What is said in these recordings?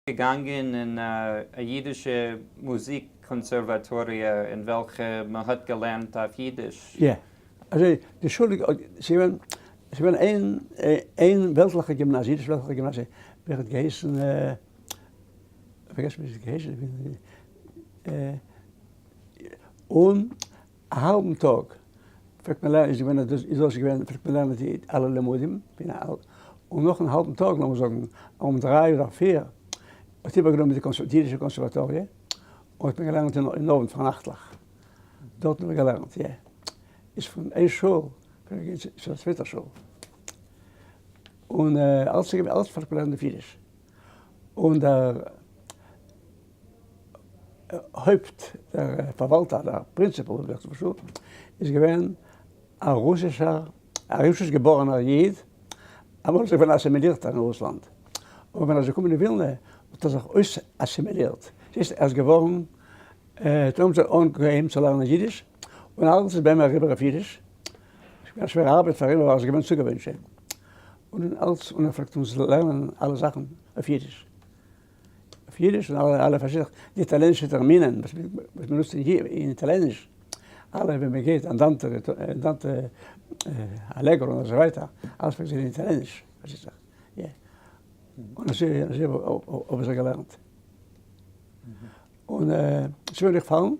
געגאנגען אין א אידישע מוזיק קאנסערוואטאריע אין וועלכע מען האט געלערנט אויף אידיש. יא. אזוי די שולע ס'איז געווען ס'איז געווען איין איין וועלטליכע גימנאזיע, אידיש וועלטליכע גימנאזיע, וועלכע האט געהייסן פארגעסן ווי עס האט געהייסן, און א האלבן טאג פלעגט מען לערנען, איז געווען איז דאס געווען פלעגט מען לערנען די אלע לימודים, און נאכן האלבן טאג לאמיר זאגן ארום דריי אדער פיר האט איבערגענומען די אידישע קאנסערוואטאריע און האט מען געלערנט אין אוונט פארנאכטליך, דארט האט מען געלערנט, יע, איז פון איין שול פלעגט מען גיין צו א צווייטער שול, און אלץ איז געווען אלץ פלעגט מען לערנען אויף אידיש, און דער הויפט דער פארוואלטער דער principal איז געווען א רוסישער א רוסיש געבארענער איד, אמאל איז ער געווען אסימילירטער אין רוסלאנד, אבער ווען ער איז געקומען אין ווילנע האט ער זיך אויסאסימילירט, ס'הייסט ער איז געווארן, האט אנגעהויבן צו לערנען אידיש, און אלעס איז ביי אים אריבער אויף אידיש, ס'איז געווען א שווערע ארבעט פאר אים אבער ער איז געווען צוגעוואוינט שוין, און אלס און ער פלעגט אונז לערנען אלע זאכן אויף אידיש. אויף יידיש און אלע אלע פארשטייט זיך די איטאליענישע טערמינען וואס וואס מען נוצט אין איטאליעניש, אלע ווען מען גייט andante andante allegro און אזוי ווייטער, אלעס פלעגט זיין אין איטאליעניש פארשטייט זיך, יא. און אזוי אזוי האב איך זיך געלערנט. און ס'איז מיר געפאלן,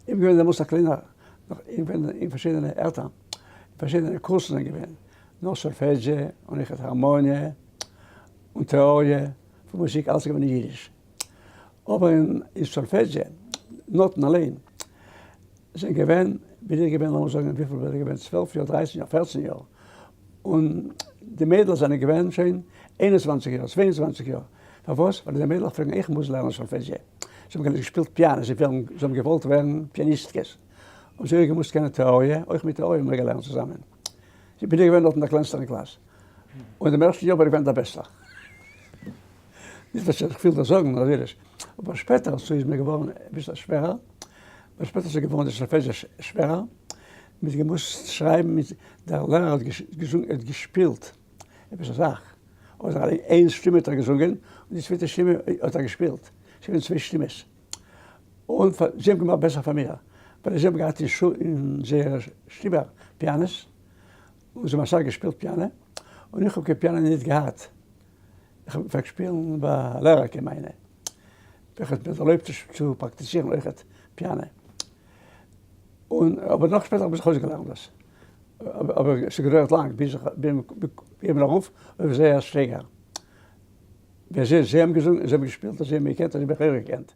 איך בין געווען דעמאלטס א קליינער, נאך איך בין אין פארשידענע ערטער, פארשידענע קורסן זענען געווען, נאך סאלפעדזשע און אויכעט הארמאניע און טעאריע, פון מוזיק אלעס איז געווען אין אידיש, אבער אין סאלפעדזשע, נאטן אליין, זענען געווען, בין איך געווען לאמיר זאגן וויפיל בין איך געווען 12 יאר 13 יאר 14 יאר, און די מיידלעך זענען געווען שוין 21 יאר 22 יאר, פארוואס? ווייל די מיידלעך פלעגן אויך מוזן לערנען סאלפעדזשע, זיי האבן געשפילט פיאנא, זיי האבן געוואלט ווערן פיאניסטקעס, האבן זיי אויך געמוזט קענען טעאריע, אויך מיט טעאריע האבן מיר געלערנט צוזאמען, בין איך געווען דארט אין דער קלענסטערן קלאס. און דעם ערשטן יאר בין איך געווען דער בעסטער. נישט וואס איך וויל דאס זאגן, נאר אידיש. אבער שפעטער צו איז מיר געווארן אביסל שווערער, אבער שפעטער איז געווארן די סאלפעדזשע שווערער, מ'האט געמוזט שרייבן מיט, דער לערער האט געזונגען, האט געשפילט עפעס א זאך, אדער איין שטימע האט ער געזונגען, און די צווייטע שטימע האט ער געשפילט, ס'איז געווען צוויי שטימעס. און זיי האבן געמאכט בעסער פאר מיר, ווייל זיי האבן געהאט אין זייערע שטיבער פיאנעס, און זיי האבן אסאך געשפילט פיאנע, און איך האב קיין פיאנע ניט געהאט, איך האב געפלעגט שפילן ביי א לערערקע מיינע, וועלכע האט מיר דערלויבט צו פראקטיצירן אויכעט פיאנע, און אבער נאך שפעטער האב איך זיך אויסגעלערנט דאס, אבער עס האט געדויערט לאנג ביז איך בין ארויף אויף זייער שטייגער, ווי אזוי זיי האבן געזונגען, זיי האבן געשפילט אזוי האבן מיר געקענט אזוי האב איך אויך געקענט.